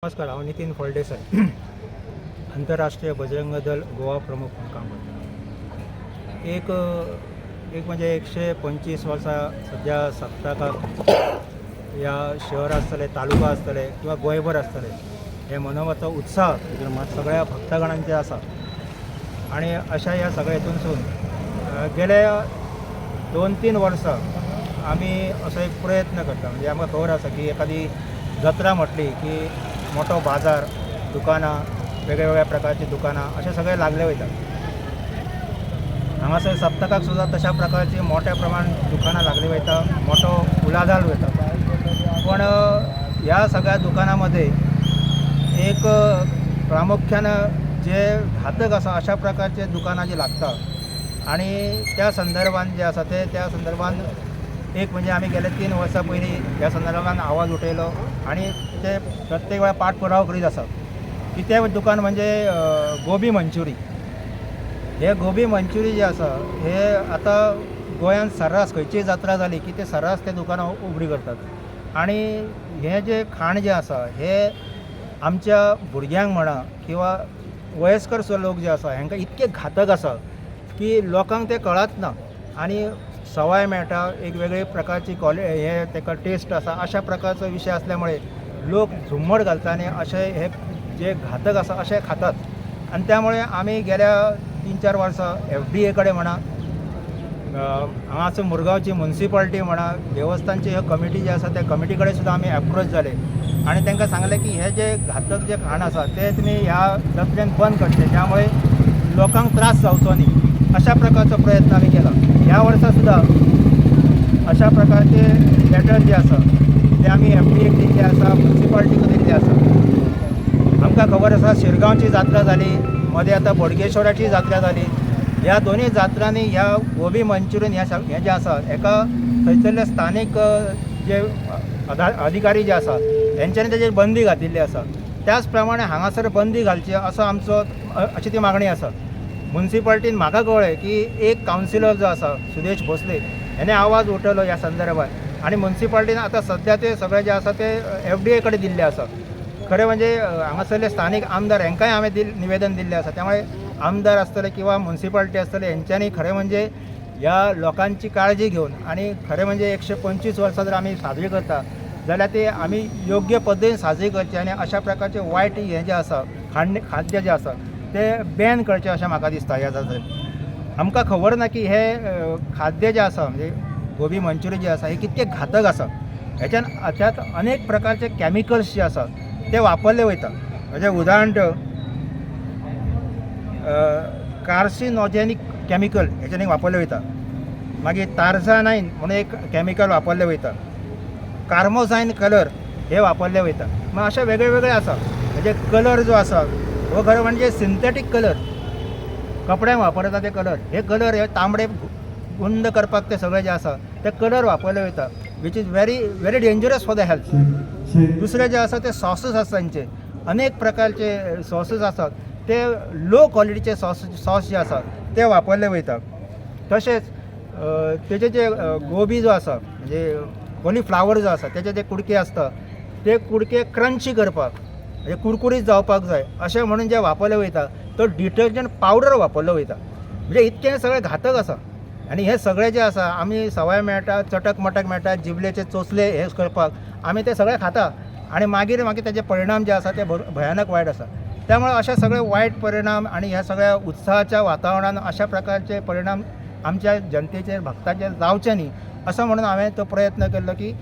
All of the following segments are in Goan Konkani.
नमस्कार, हांव नितीन फळदेसाय, आंतरराष्ट्रीय बजरंग दल गोवा प्रमुख म्हूण काम करता. एक एक म्हणजे 125 वर्सां सद्या सप्तकाक ह्या शहर आसतलें, तालुका आसतले किंवा गोंयभर आसतलें, हे मनोवपाचो उत्साह सगळ्या भक्तगणांचे आसा. आणि अशा ह्या सगळ्या हितूनसून गेल्या 2-3 वर्सां आमी असो एक प्रयत्न करता. म्हणजे आमकां खबर आसा की एखादी जत्रा म्हटली की मोठो बाजार, दुकानां, वेगळ्या वेगळ्या प्रकारची दुकानां अशें सगळें लागले वयता. हांगासर सप्तकाक सुद्दां तशा प्रकारची मोठ्या प्रमाण दुकानां लागली वयता, मोठो उलाढाल वयता. पण ह्या सगळ्या दुकानामध्ये एक प्रामुख्यान जे घातक आसा अशा प्रकारचे दुकानां जी लागता आणि त्या संदर्भान जे आसा ते त्या संदर्भान एक म्हणजे आमी गेले 3 वर्सां पयलीं ह्या संदर्भान आवाज उठयलो आणि ते प्रत्येक वेळा पाठपुरावो करीत आसा की तें दुकान म्हणजे गोबी मंचुरी. हे गोबी मंचुरी जे आसा, हे आतां गोंयांत सर्रास खंयचीय जात्रा जाली की ते सर्रास ते दुकानां उगडी करतात. आणि हें जें खाण जें आसा, हे आमच्या भुरग्यांक म्हणा किंवा वयस्कर सुद्दां लोक जे आसा, हांकां इतकें घातक आसा की लोकांक तें कळच ना. आनी सवाय मेळटा, एक वेगळे प्रकारची क्वॉलि हे ताका टेस्ट आसा, अशा प्रकारचो विशय असल्यामुळे लोक झुम्मड घालता आनी अशें हे जे घातक आसा अशें खातात. आनी त्यामुळे आमी गेल्या 3-4 वर्सां एफडीए कडेन म्हणा, हांगासर मुरगांवची मुन्सिपाल्टी म्हणा, देवस्थानची ह्यो कमिटी जी आसा, त्या कमिटी कडेन सुद्दां आमी एप्रोच जाले आनी तांकां सांगलें की हे जे घातक जे खाण आसा, ते तुमी ह्या जत्रेन बंद करचे, ज्यामुळे लोकांक त्रास जावचो न्ही. अशा प्रकारचो प्रयत्न आमी केला. ह्या वर्सा सुद्दां अशा प्रकारचे लेटर जे आसा, ते आमी एफडीएक दिल्ले आसा, मुन्सिपाल्टीक दिल्ले आसा. आमकां खबर आसा, शिरगांवची जात्रा जाली, मदें आतां बोडगेश्वराची जात्रा जाली. ह्या दोनूय जात्रांनी ह्या गोबी मंचुरियन ह्या हें जें आसा, हेका थंयसरले स्थानीक जे अधिकारी जे आसा, हेंच्यांनी तेजेर बंदी घातिल्ली आसा. त्याच प्रमाणे हांगासर बंदी घालची असो आमचो अशी ती मागणी आसा. मुन्सिपाल्टीन म्हाका कळ्ळें की एक कावन्सिलर जो आसा, सुदेश भोसले, हेणे आवाज उठयलो ह्या संदर्भात आनी मुन्सिपाल्टीन आतां सद्या ते सगळें जें आसा ते एफडीए कडेन दिल्लें आसा. खरें म्हणजे हांगासरले स्थानीक आमदार हांकांय हांवें निवेदन दिल्लें आसा. त्यामुळे आमदार आसतले किंवा मुन्सिपाल्टी आसतले, हेंच्यांनी खरें म्हणजे ह्या लोकांची काळजी घेवन आनी खरें म्हणजे 125 वर्सां जर आमी साजरी करता जाल्यार ते आमी योग्य पद्दतीन साजरी करची आनी अशा प्रकारचे वायट हें जें आसा, खाद्य जें आसा, ते बॅन करचें अशें म्हाका दिसता. ह्या जात्रेन आमकां खबर ना की हे खाद्य जें आसा, म्हणजे गोबी मंचुरी जे आसा, हे कितकें घातक आसा. हेच्यान हाच्यात अनेक प्रकारचे कॅमिकल्स जे आसा, ते वापरले वयता. म्हणजे उदाहरण, कार्सिनोजेनीक कॅमिकल हेच्यान एक वापरले वयता. मागीर तार्झानायन म्हणून एक कॅमिकल वापरले वयता. कार्मोझायन कलर हे वापरले वयता. मग अशे वेगळे वेगळे आसा. म्हणजे कलर जो आसा, हो खरें म्हणजे सिंथेटीक कलर, कपड्यांक वापरता ते कलर. हे कलर हे तांबडे गुंद करपाक ते सगळे जे आसा, ते कलर वापरले वयता, which is very very dangerous for the health. दुसरे जे आसा, ते सॉसीस आसा. तांचे अनेक प्रकारचे सॉसीस आसात, ते लो क्वॉलिटीचे सॉस जे आसा, ते वापरले वयता. तशेंच तेजे जे गोबी जो आसा, म्हणजे कॉलीफ्लावर जो आसा, तेजे जे कुडके आसता, ते कुडके क्रंची करपाक, म्हणजे कुरकुरीत जावपाक जाय अशें म्हणून जे वापरले वयता, तो डिटर्जंट पावडर वापरलो वयता. म्हणजे इतकें सगळें घातक आसा. आनी हें सगळें जें आसा, आमी सवाय मेळटा, चटक मटक मेळटा, जिबलेचे चोचले हे करपाक आमी ते सगळे खाता आनी मागीर मागीर तेजे परिणाम जे आसा, ते भयानक वायट आसा. त्यामुळे अशे सगळे वायट परिणाम आनी ह्या सगळ्या उत्साहाच्या वातावरणान अशा प्रकारचे परिणाम आमच्या जनतेचेर, भक्तांचेर जावचे न्ही असो म्हणून हांवें तो प्रयत्न केल्लो की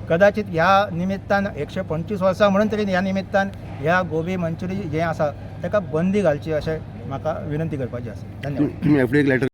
कदाचित ह्या निमित्तान, 125 वर्सां म्हणून तरी ह्या निमित्तान ह्या गोबी मंचुरी जें आसा, ताका बंदी घालची अशें म्हाका विनंती करपाची आसा. धन्यवाद. तुम्ही एफडीए लेटर